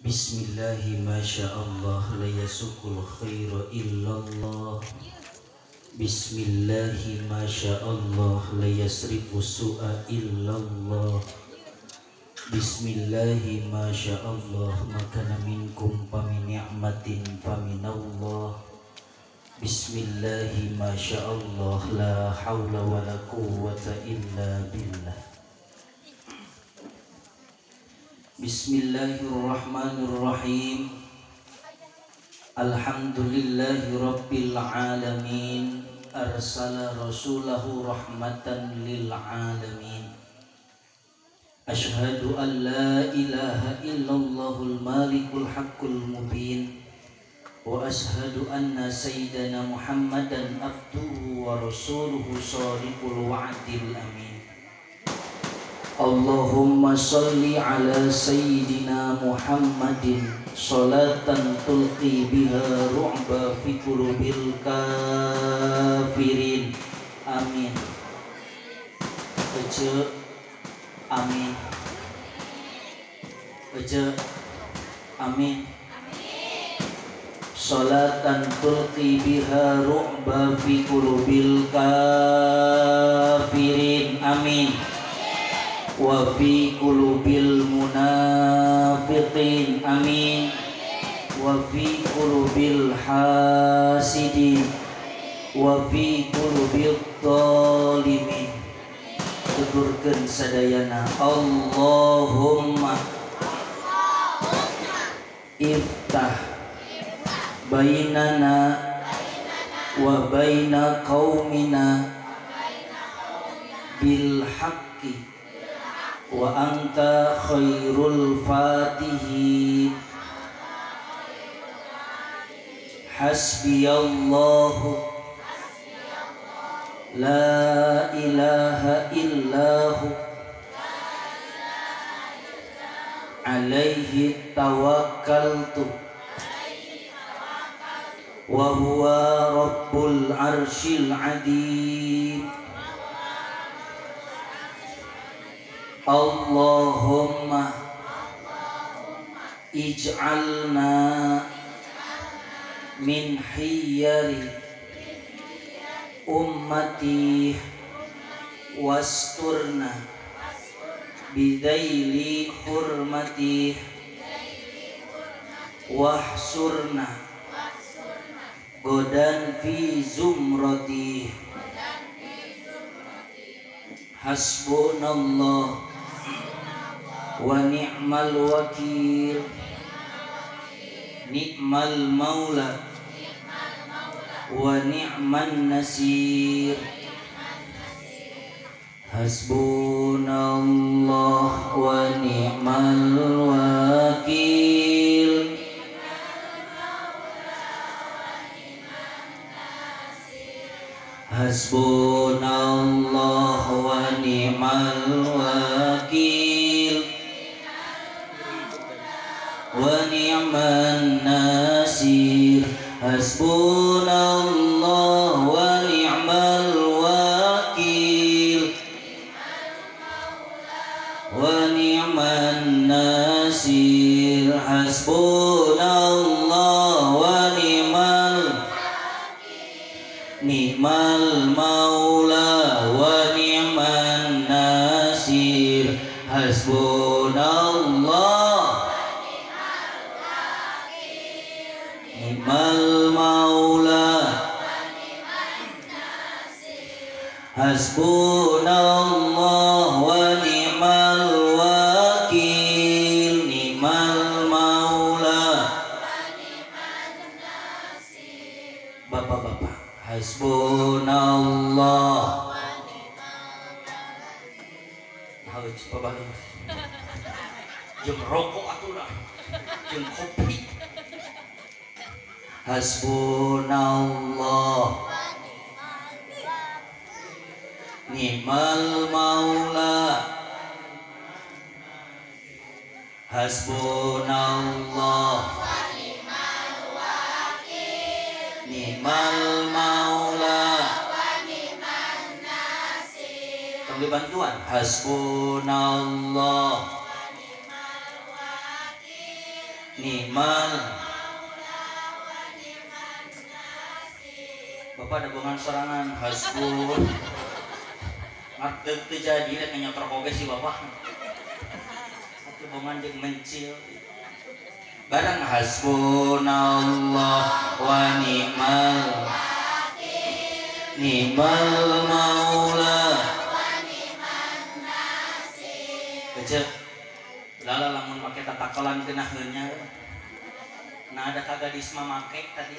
Bismillahi ma sya'allah la yasukul khaira illallah. Bismillahi ma sya'allah la yasrifu su'a illallah. Bismillahi ma sya'allah makana minkum famin ni'matin faminallah. Bismillahi ma sya'allah la hawla wa la quwwata illa billah. Bismillahirrahmanirrahim. Alhamdulillahi rabbil alamin. Arsala rasulahu rahmatan lil alamin. Ashhadu an la ilaha illallahul malikul haqqul mubin. Wa ashhadu anna sayyidana Muhammadan abduhu wa rasuluhu shadiqul wa'dil amin. Allahumma salli ala sayyidina Muhammadin salatan tulqi biha ru'ba fi qulubil kafirin. Amin. Ece amin. Ece amin. Salatan tulqi biha ru'ba fi qulubil kafirin. Amin. Wa fi qulubil munafiqin. Amin. Wa fi qulubil hasidin. Wa fi qulubil zalimin. Tuturkeun sadayana. Allahumma iftah bainana wa baina qaumina bil haqqi wa anta khairul fatihin. Hasbiyallahu la ilaha illahu alaihi tawakkaltu wa huwa rabbul arsyil adim. Allahumma ij'alna min hiyari ummati wasturna bidaili hurmati wahsurna godan fi zumrati. Hasbunallah wa ni'mal wakil, ni'mal maula wa ni'man nasir. Hasbunallah wa ni'mal wakil. Hasbunallah wa ni'mal wakil wa ni'man nasir. Hasbunallah wa ni'mal wakil wa ni'man nasir. Hasbunallah wa ni'mal ni'mal maula wa ni'man nasir. Hasbunallah ni'mal maula Hasbunallah wa ni'mal wakil, ni'mal maula. Bapak-bapak, hasbunallah. Harus bapak jeung rokok atuh lah, jeung kopi. Hasbunallah ni'mal maula. Hasbunallah ni'mal wakil, ni'mal maula wa ni'man nasir. Tong bantuan. Hasbunallah wa ni'mal wakil, Ni'mal Bapak ada bongan sorangan hasbun ngarteg teu jadi rek nyotrok oge si bapak atuh bongan jeung mencil bareng hasbunallah wa ni'mal wakil ni'mal maula wa ni'man nasir. Kecil lala lamun make tatakolan geunaheun nya. Nah ada kagadis mah make tadi.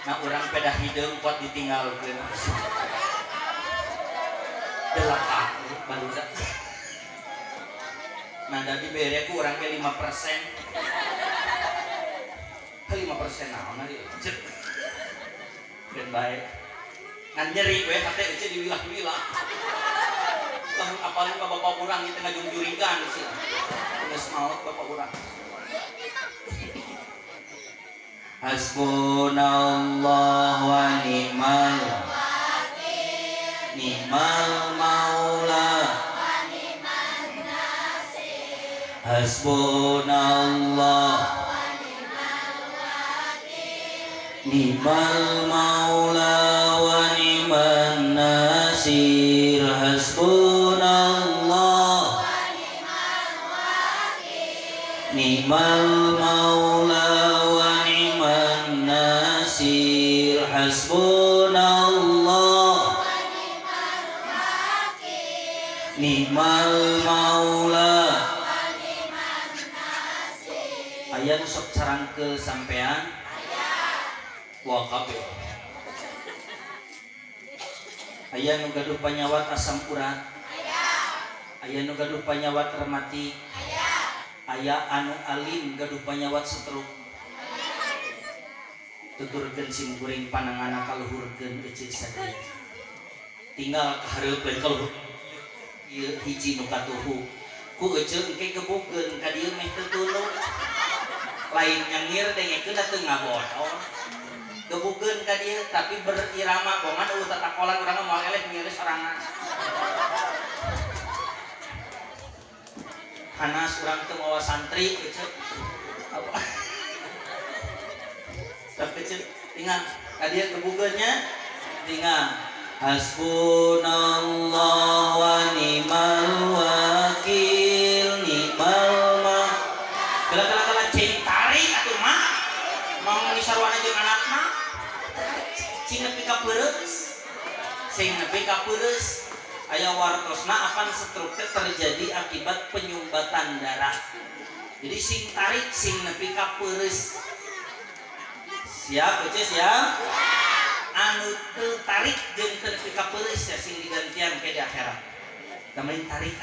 Nah urang pedah hideung kuat ditinggalkeun. Delakak barudak. Nah tadi bere ku urang ge 5%. 5% naon ari cek. Keun bae. Ngan nyeri we hate euceu diwilah-wilah. Lamun apalin ka bapak urang ieu teh ngajungjurigan sih. Geus maot bapak urang. Hasbunallah wa ni'mal wakil ni'mal maula wa ni'man nasir. Hasbunallah wa ni'mal wakil ni'mal maula wa ni'man nasir. Hasbunallah wa ni'mal wakil ni'mal maula wa ni'man nasir. Hasbunallah wa ni'mal wakil ni'mal maula wa ni'man nasir. Aya nu sok carangkeul sampean? Aya. Wah kabeh. Aya nu gaduh panyawat asam urat? Aya. Aya nu gaduh panyawat rematik? Aya. Aya anu alim gaduh panyawat stroke? Tuturkeun sim kuring panangana kaluhurkeun eceu sadaya. Tinggal kahareup lain kaluhur ieu hiji nu katuhu. Ku eceu engke gebukeun ka dieu meh teu tunu. Lain nyengir dengekeun teu ngabodor. Gebukeun ka dieu tapi berirama bongan eueuh tatakolan urang mah moal eleh ngieu sorangan. Hanas urang teu mawa santri eceu. Apa? Tapi tinggal tadi kebukeunnya tinggal hasbunallah wa ni'mal wakil ni'mal ma kala kala kala cing tarik atuh mah mau nisarwana jeung anakna cing nepi ka peureus sing nepi ka peureus. Aya wartosna apan stroke teh terjadi akibat penyumbatan darah. Jadi sing tarik sing nepi ka peureus. Siap, Ece, siap? Anu teu tarik jeung teu nepi ka peureus ya sing digantian ke di akhirat. Temenin tarik.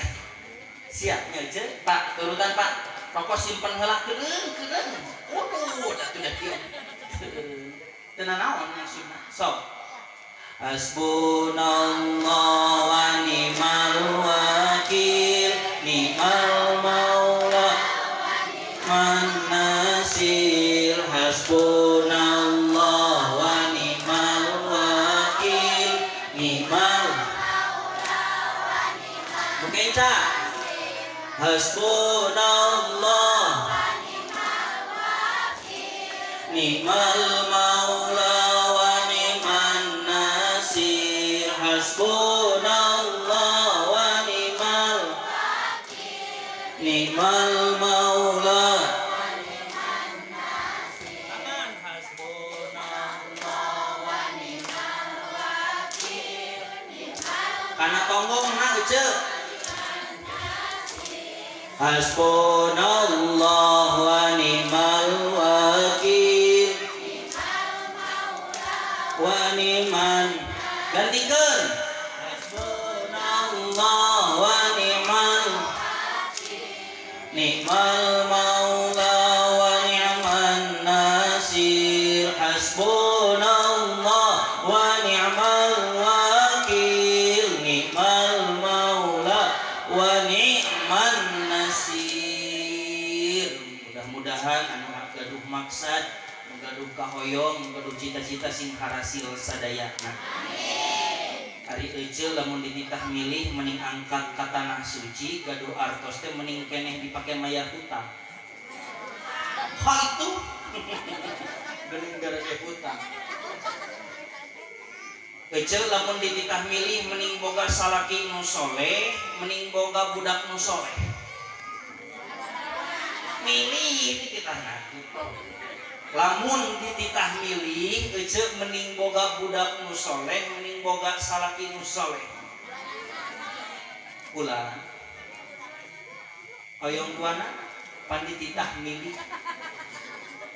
Siap nya Ece? Pak, turutan Pak. Rokok simpen heula keudeung, keudeung. Waduh, atuh da kieu. Teu nanaon maksudna. Sok. Hasbunallah wa ni'mal wakil ni'mal maula wa ni'man nasir. Hasbunallah wa ni'mal wakil ni'mal maula wa ni'man nasir. Hasbunallah wa ni'mal wakil ni'mal maula wa ni'man nasir. Hasbunallah wa ni'mal wakil ni'mal maula. Karena tonggong na ece. Hasbunallah wa ni'mal wakil wa ni'man gantikeun. Hasbunallah wa ni'mal ni'mal maula wa ni'man nasir. Hasbunallah wa ni'mal wakil ni'mal maula wa ni'man nasir. Mudah-mudahan anu gaduh maksad, anu gaduh kahoyong, anu gaduh cita-cita sing harasil sadayana. Amin. Ari eceu lamun dititah milih mending angkat ka tanah suci gaduh artos teh mending keneh dipake mayar hutang. Ha itu geuning garede hutang. Ece lamun dititah milih mending boga salaki nu soleh, mending boga budak nu soleh. Milih dititahna. Lamun dititah milih ece mending boga budak nu soleh, mending boga salaki nu soleh. Kula hoyong duana pan dititah milih.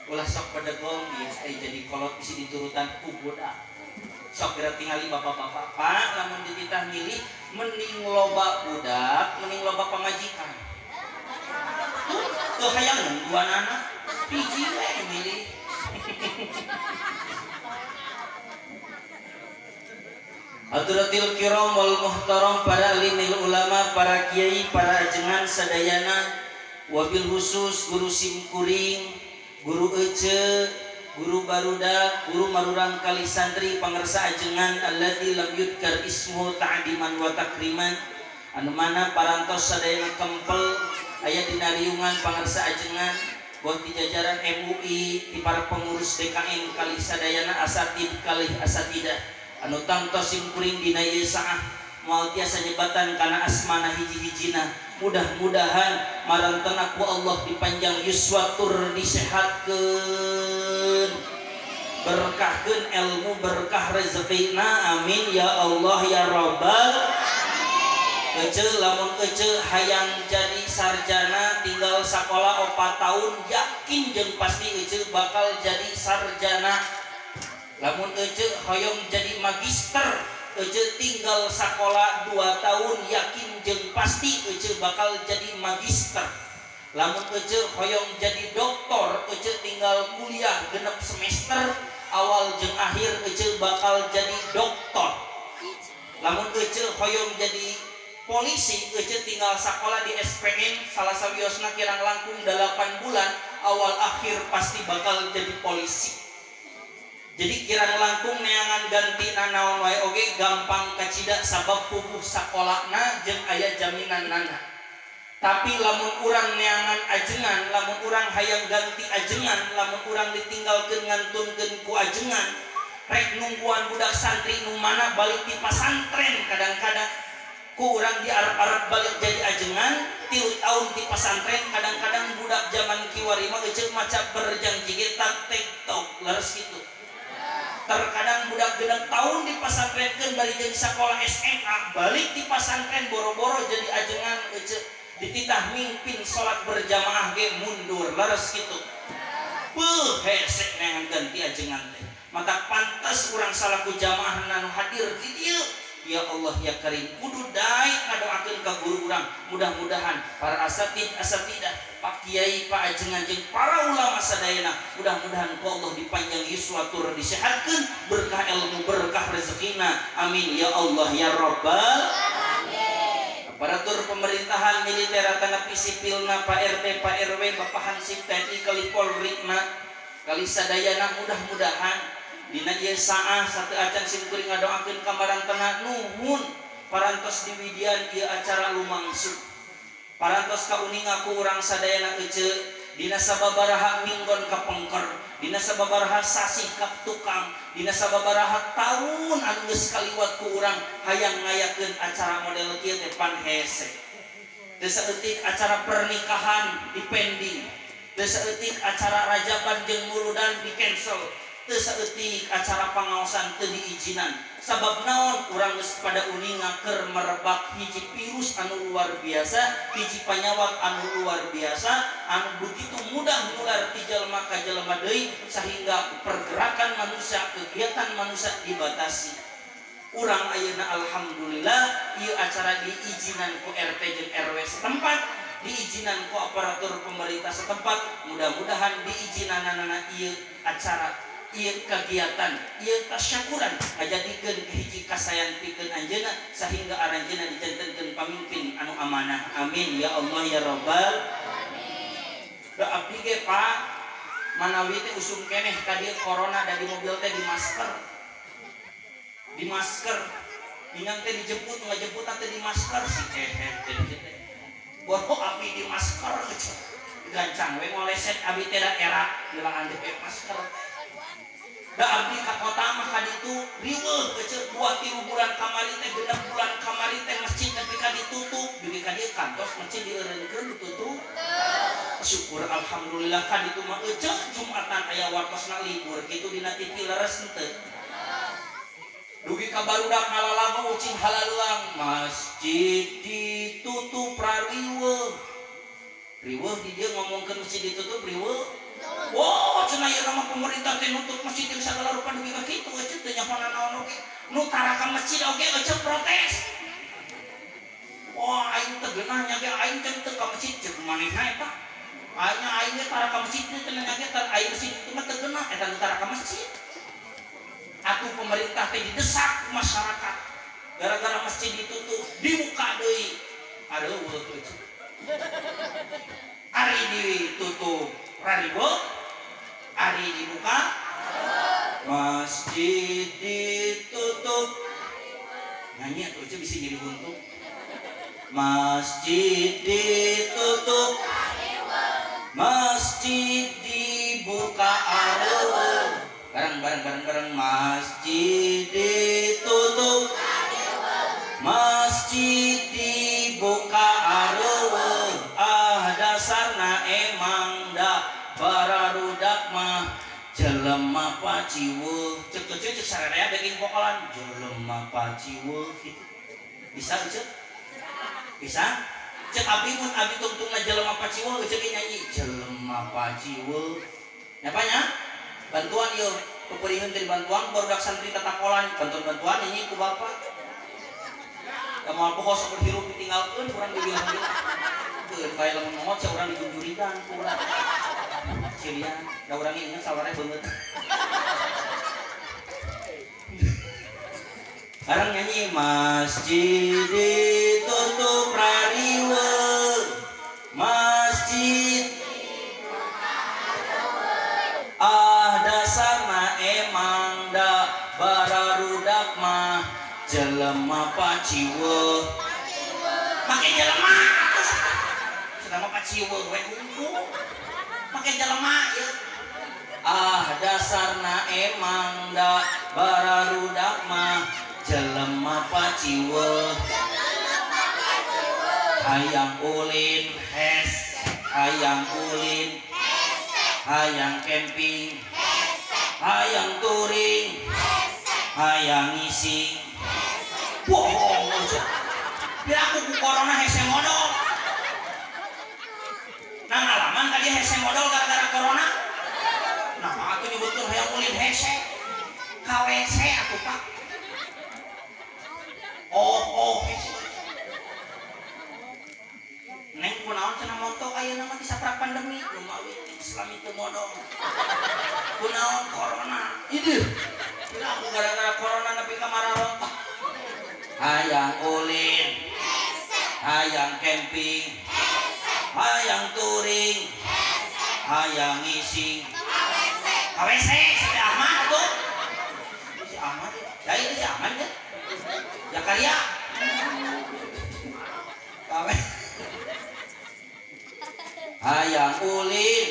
Ulah sok pedegong ieu teh jadi kolot bisi diturutan ku budak. Sok geura tingali bapak-bapak, Pak, lamun dititah milih mending loba budak, mending loba pamajikan. Tuh hayang dua anak, hiji we milih. Hadratil kiram wal muhtaram, para alimil ulama, para kiai, para ajengan sadayana, wabil khusus guru simkuring, guru ece, guru barudak, guru marurang kali santri, pangersa ajengan alladzi lam yudkar ismuhu ta'diman wa takriman, anu mana parantos sadayana kempel aya dina riungan pangersa ajengan boh di jajaran MUI, di para pengurus DKM kali sadayana asatid kali asatidah anu tangtos simkuring dina ieu saah moal tiasa nyebatan kana asmana hiji-hijina. Mudah-mudahan marantena ku Allah dipanjang yuswa tur disehatkeun, berkahkeun ilmu, berkah rezekina, amin ya Allah ya rabbal alamin. Ece lamun ece hayang jadi sarjana tinggal sekolah 4 tahun yakin jeung pasti ece bakal jadi sarjana. Lamun ece hoyong jadi magister ece tinggal sekolah 2 tahun yakin jeung pasti ece bakal jadi magister. Lamun ece hoyong jadi doktor ece tinggal kuliah 6 semester awal jeung akhir ece bakal jadi doktor. Lamun ece hoyong jadi polisi ece tinggal sekolah di SPN salah sawiosna kirang langkung 8 bulan awal akhir pasti bakal jadi polisi. Jadi kirang langkung neangan ganti nanaon wae oge gampang kacida sabab puguh sakolana jeung aya jaminan nana. Tapi lamun urang neangan ajengan, lamun urang hayang ganti ajengan, lamun urang ditinggalkeun ngantunkeun ku ajengan, rek nungguan budak santri nu mana balik ti pasantren kadang-kadang ku urang diarep-arep balik jadi ajengan 3 tahun ti pasantren kadang-kadang budak zaman kiwari mah eceu maca berjanji ge tak tek-tok leres kitu. Terkadang budak 6 tahun di pasantrenkeun bari jeung sakola SMA balik di pasantren boro-boro jadi ajengan ece dititah mimpin salat berjamaah ge mundur leres kitu. Beuh hese neangan ganti ajengan teh. Mata pantas urang salaku jamaah nu hadir di dieu. Ya Allah ya Karim kudu daek ngadoakeun ka guru urang. Mudah-mudahan para asatid asatidah, Pak Kiai, Pak Ajengan jeung para ulama sadayana mudah-mudahan ku Allah dipanjang yuswa tur disehatkeun, berkah ilmu, berkah rezekina. Amin ya Allah ya rabbal alamin. Aparatur pemerintahan militer atanapi sipilna, Pak RT, Pak RW, Bapak Hansip, TNI kali Polri na kali sadayana mudah-mudahan dina ieu saah satu acan simkuring ngadoakeun ka marantena nuhun parantos diwidian ieu acara lumangsung. Parantos kauninga ku urang sadayana ece dina sababaraha minggon kapengker, dina sababaraha sasih ka tukang, dina sababaraha taun anu geus kaliwat ku urang hayang ngayakeun acara model kieu teh pan hese. Teu saeutik acara pernikahan dipending, teu saeutik acara rajaban jeung muludan di cancel, teu saeutik acara pangaosan teu diizinan. Sabab naon urang geus pada uninga keur merebak hiji virus anu luar biasa, hiji panyawat anu luar biasa, anu begitu mudah nular ti jelema ka jelema deui sehingga pergerakan manusia, kegiatan manusia dibatasi. Urang ayeuna alhamdulillah ieu acara diizinan ku RT jeung RW setempat, diizinan ku aparatur pemerintah setempat, mudah-mudahan diizinanana ieu acara, ieu kegiatan, ieu tasyakuran ngajadikeun hiji kasayan pikeun anjeunna sehingga aranjeunna dijantenkeun pamimpin anu amanah. Amin ya Allah ya rabbal alamin. Da abdi ge Pak manawi teh usum keneh ka dieu corona da di mobil teh di masker. Di masker. Inang teh dijemput ngajemput teh di masker si kehet teh. Boro abdi di masker. Gancang we ngoleset abi teh da era dilaan teh masker. Da abdi ka kota mah ka ditu riweuh keceu 2-3 bulan kamari teh 6 bulan kamari teh masjid nepi ka ditutup dugi ka dieu kantos masjid dieureunkeun ditutup. Syukur alhamdulillah ka ditu mah eceu Jumatan aya wartosna libur kitu dina TV leres henteu. Dugi ka barudak ngalalama ucing halaluang masjid ditutup rariweuh. Riweuh di dieu ngomongkeun masjid ditutup riweuh. Wow, cenah ieu mah pemerintah teh nutup masjid jeung sagala rupa dugi ka kitu eceu teu nyaho nanaon oge. Nu tara ka masjid oge eceu protes. Wah, aing teh geunah nya ge aing teh teu ka masjid ceuk manehna eta. Aing aing ge tara ka masjid teh cenah nya ge tar aing masjid itu mah teu geunah eta nu tara ka masjid. Atuh pemerintah teh didesak masyarakat. Gara-gara masjid ditutup, dibuka deui. Aduh, eceu. Ari ditutup rariweuh, ari dibuka masjid ditutup. Nyanyi atuh eceu bisa jadi buntu. Masjid ditutup, masjid dibuka areueuh. Bareng bareng bareng bareng masjid ditutup, masjid dibuka areueuh. Ah dasarna emang da bararudak mah jelema paciweuh. Cek kecil cek sararea daging pokolan jelema paciweuh gitu. Bisa cek? Bisa? Cek abi mun abi tungtungna jelema paciweuh cek nyanyi jelema paciweuh. Nyapanya? Bantuan ieu peperiheun teh bantuan barudak santri tatakolan bantuan-bantuan nyanyi ku bapak. Da moal poho sok hirup ditinggalkeun urang dibilang-bilang. Keun bae lamun nongot sia urang dijunjurikan ku urang. Cirian, da urang inget saware beungeut. Bareng nyanyi masjid ditutup rariweuh. Masjid ah dasarna emang da bararudak mah jelema paciweuh. Make jelema atuh. Cenah mah paciweuh we hungkul. Make jelema ieu. Ah dasarna emang da bararudak mah jelema paciweuh. Hayang ulin hes, hayang ulin hayang camping, hayang touring, hayang ngising. Bohong aja. Biar aku ku corona hese modal. Nah ngalaman kali hese modal gara-gara corona. Nah aku nyebutkan hayang ulin hese, KWC aku pak. Oh oh hese. Neng kunaon cenah moto ayeuna mah disaprak pandemi, lumawi Islam itu modal. Kunaon corona. Ideuh. Kira aku gara-gara corona nepi ka mararontok. Hayang ulin, hayang camping, hayang touring, hayang ngising. KWC si Ahmad tuh. Si Ahmad ya. Ya itu si Ahmad ya. Zakaria. KW. Hayang ulin,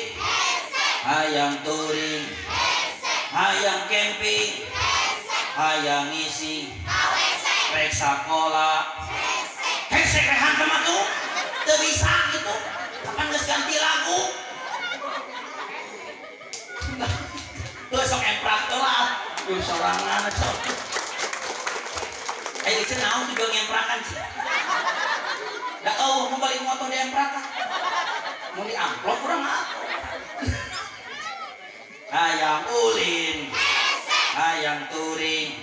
hayang touring, hayang camping, hayang ngising, rek sakola, hese rehan sama tuh, teu bisa gitu, kapan geus ganti lagu? Tuh sok emprak tuh lah, tuh sorangan sok. Ayo cenah naon juga ngemprakan sih. Da eueuh mau balik motor di emprakan. Mau di amplop kurang apa? Hayang ulin, hayang touring,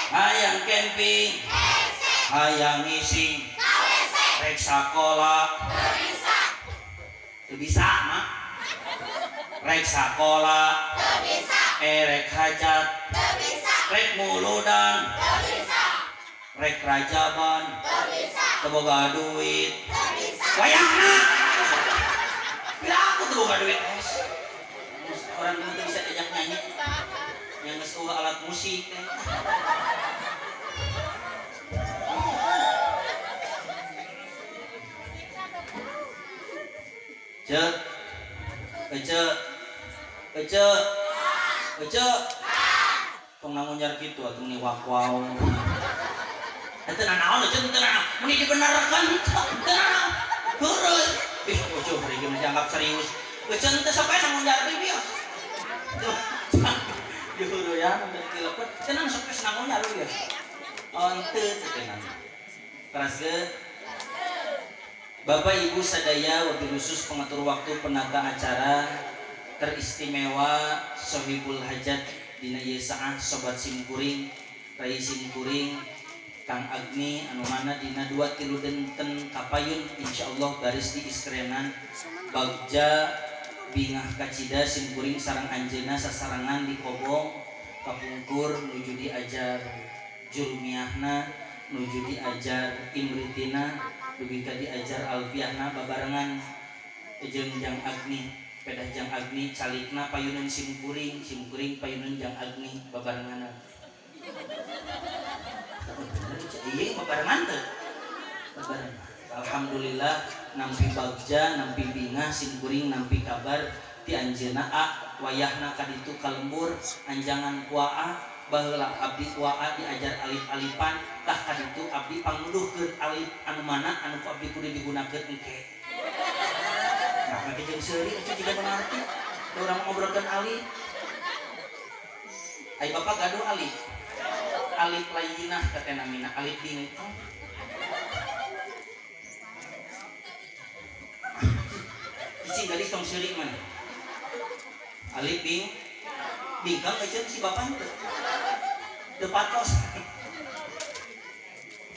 hayang camping, hayang ngising, rek sakola, teu bisa mah, rek sakola, erek hajat, rek muludan, rek rajaban, teu boga duit, wayahna. Bila aku tuh boga duit, orang dulu tuh bisa diajak nyanyi, yang geus eueuh alat musik teh. Cek. Ece Ece Ece tong nangunyar kitu atuh meni wak-wow. Teu nanaon Ece teu nanaon meni dibenarkeun teu nanaon. Heureun. Ih Ece hari ieu mah dianggap serius. Ece teu sampai nangunyar deui bieu. Dihuruyan teu dilepet teu nang sok geus nangunyar ieu. Henteu teu nanaon. Teras ge Bapak Ibu sadaya wabil khusus pengatur waktu penata acara teristimewa Sohibul Hajat dina ieu saah sobat simkuring rai simkuring Kang Agni anu mana dina 2-3 denten kapayun insyaallah baris di istrenan bagja bingah kacida simkuring sareng anjeunna sasarengan di Kobong kapungkur nuju diajar jurmiahna nuju diajar imritina dugi ka diajar alfiahna babarengan jeung Jang Agni pedah Jang Agni calikna payuneun simkuring simkuring payuneun Jang Agni babarenganan. Iya babarengan teu babarengan. Alhamdulillah nampi bagja nampi bingah simkuring nampi kabar ti anjeunna a wayahna ka ditu ka lembur anjangan kuaa baheula abdi kuaa diajar alif-alifan tah ka ditu abdi pangnuduhkeun alif anu mana anu ku abdi kudu digunakeun engke. Nah make jeung seuri euy jiga mengerti urang ngobrolkeun alif. Ai bapak gaduh alif. Alif layyinah teh namina alif bingkong. Cicing gadis tong seuri mana? Alif bingkong euy si bapak henteu. Teu patos.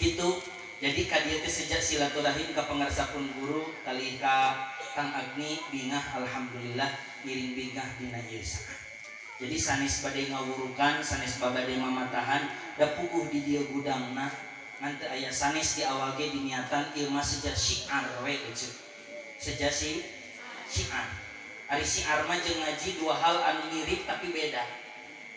Gitu. Jadi ka dieu teh sejak silaturahim ka pangarsa pun guru kalih ka Kang Agni bingah alhamdulillah ngiring bingah dina ieu saah. Jadi sanes bade ngawurukan, sanes babade mamatahan, da puguh di dieu gudangna ngan teu aya sanes di awal ge diniatan ieu mah seja syiar we euceuk. Seja si syiar. Ari syiar mah jeung ngaji dua hal anu mirip tapi beda.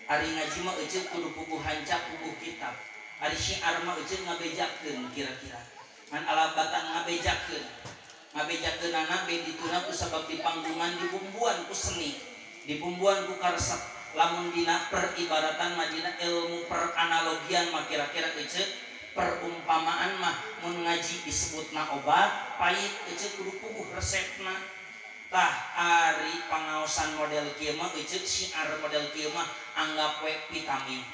Ari ngaji mah euceuk kudu puguh hancap puguh kitab. Ari syiar mah euceuk ngabejakeun kira-kira. Ngan alabatan ngabejakeun. Ngabejakeunana be dituna ku sabab di panggungan dibumbuan ku seni, dibumbuan ku karesep. Lamun dina peribaratan mah dina ilmu peranalogian mah kira-kira euceuk perumpamaan mah mun ngaji disebutna obat pahit euceuk kudu puguh resepna. Tah ari pangaosan model kieu mah euceuk syiar model kieu mah anggap we vitamin.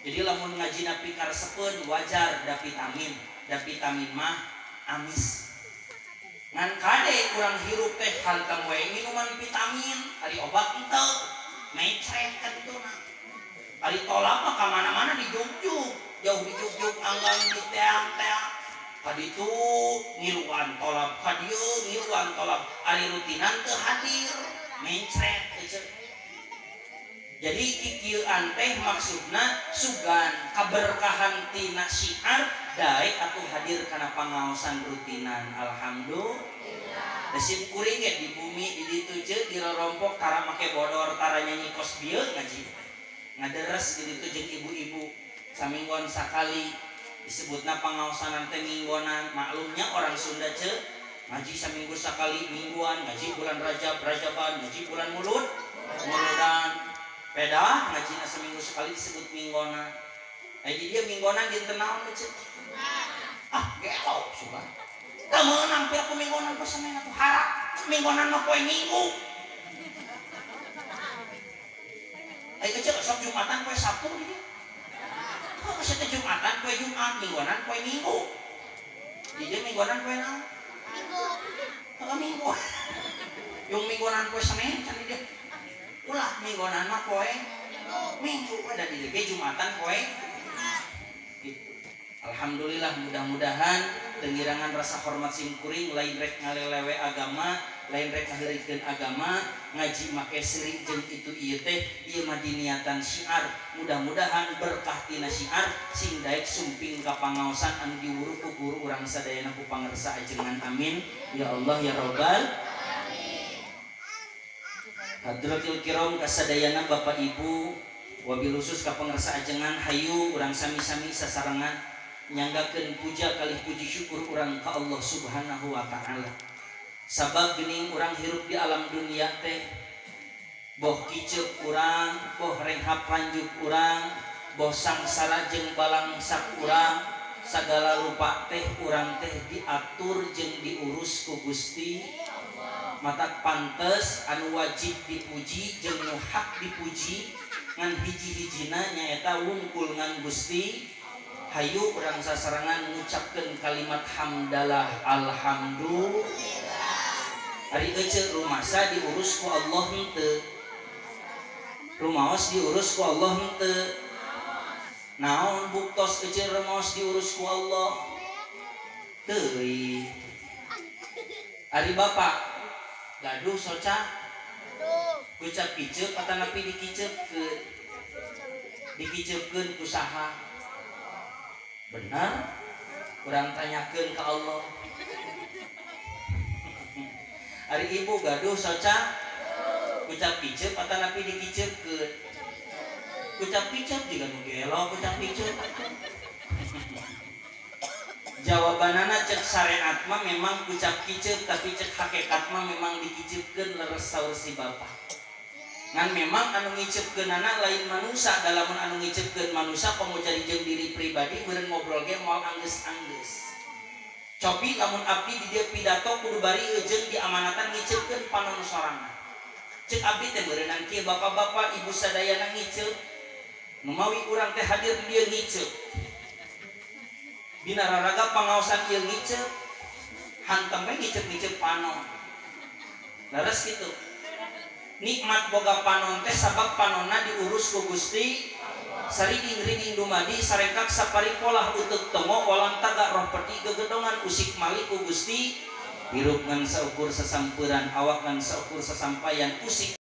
Jadi lamun ngajina pikaresepeun wajar da vitamin, da vitamin mah amis. Ngan kade kurang hirup teh hantem we minuman vitamin, ari obat henteu, mencret ka dituna. Ari tolak mah ka mana-mana dijugjug, jauh dijugjug anggang diteang-teang. Ka ditu ngiluan tolak, ka dieu ngiluan tolak, ari rutinan teu hadir, mencret euceuk. Jadi kikieuan teh maksudna sugan kaberkahan tina syiar daek atuh hadir kana pangaosan rutinan. Alhamdulillah. Da sim kuring ge di bumi di ditu ceuk di rorompok tara make bodor tara nyanyi kos bieu ngaji. Ngaderes di ditu jeung ibu-ibu saminggon sakali disebutna pangaosanan teh minggonan. Maklumnya orang Sunda ceuk ngaji saminggu sakali mingguan, ngaji bulan Rajab Rajaban, ngaji bulan Mulud Muludan. Pedah ngajina seminggu sekali disebut minggonan. Jadi dia minggonan dinten naon euceuk? Ah, gelo sugan. Teu meunang pira ku minggonan poe Senin atuh harap. Minggonan mah poe Minggu. Ai euceuk sok Jumatan poe Sabtu di dieu. Heuh sia teh Jumatan poe Jumat, minggonan poe Minggu. Di dieu minggonan poe naon? Minggu. Heuh Minggu. Yung minggonan poe Senin can di dieu. Ulah minggonan mah poe Minggu ada di dieu Jumatan poe gitu. Alhamdulillah mudah-mudahan tengirangan rasa hormat simkuring lain rek ngalelewe agama, lain rek ngaheurikeun agama, ngaji make seuri jeung itu ieu teh ieu mah diniatan syiar. Mudah-mudahan berkah tina syiar sing daek sumping ka pangaosan anu diwuru ku guru urang sadayana ku pangersa ajengan. Amin ya Allah ya Rabbal alamin. Hadratil kiram kasadayana Bapak Ibu wabil khusus ka pangersa ajengan hayu urang sami-sami sasarengan nyanggakeun puja kalih puji syukur urang ka Allah Subhanahu wa taala. Sabab geuning urang hirup di alam dunia teh boh kiceup urang, boh renghap ranjuk urang, boh sangsara jeung balangsak urang, sagala rupa teh urang teh diatur jeung diurus ku Gusti. Mata pantes anu wajib dipuji jeung nu hak dipuji ngan hiji-hijina nyaeta wungkul ngan Gusti. Hayu urang sasarengan ngucapkeun kalimat hamdalah alhamdulillah. Ari ece rumasa diurus ku Allah henteu. Rumaos diurus ku Allah henteu. Naon buktos ece rumaos diurus ku Allah? Teuing. Ari bapak gaduh soca? Kucap kiceup atanapi dikiceupkeun? Dikiceupkeun ku saha? Benar? Urang tanyakeun ka Allah. Ari ibu gaduh soca? Kucap kiceup atanapi dikiceupkeun? Kucap kiceup jiga nu gelo kucap kiceup. Jawabanana cek syariat mah memang kucap kiceup, tapi cek hakikat mah memang dikiceupkeun leres saur si bapak. Ngan memang anu ngiceupkeunana lain manusa, dalamun anu ngiceupkeun manusa komo jadi jeung diri pribadi meureun ngobrol ge moal anggeus-anggeus. Cobi lamun abdi di dieu pidato kudu bari jeung diamanatan ngiceupkeun panon sorangan. Cek abdi teh meureunnan kieu bapak-bapak ibu sadayana ngiceup. Nu mawi urang teh hadir di dieu ngiceup. Dina raraga pangaosan ieu ngiceup, hantem we ngiceup-ngiceup panon. Leres kitu. Nikmat boga panon teh sabab panonna diurus ku Gusti. Sariding-riding dumadi sarengkak sapari polah uteuk tongo walang taga roh peti gegedongan usik malik ku Gusti. Hirup ngan saukur sasampuran, awak ngan saukur sasampayan, usik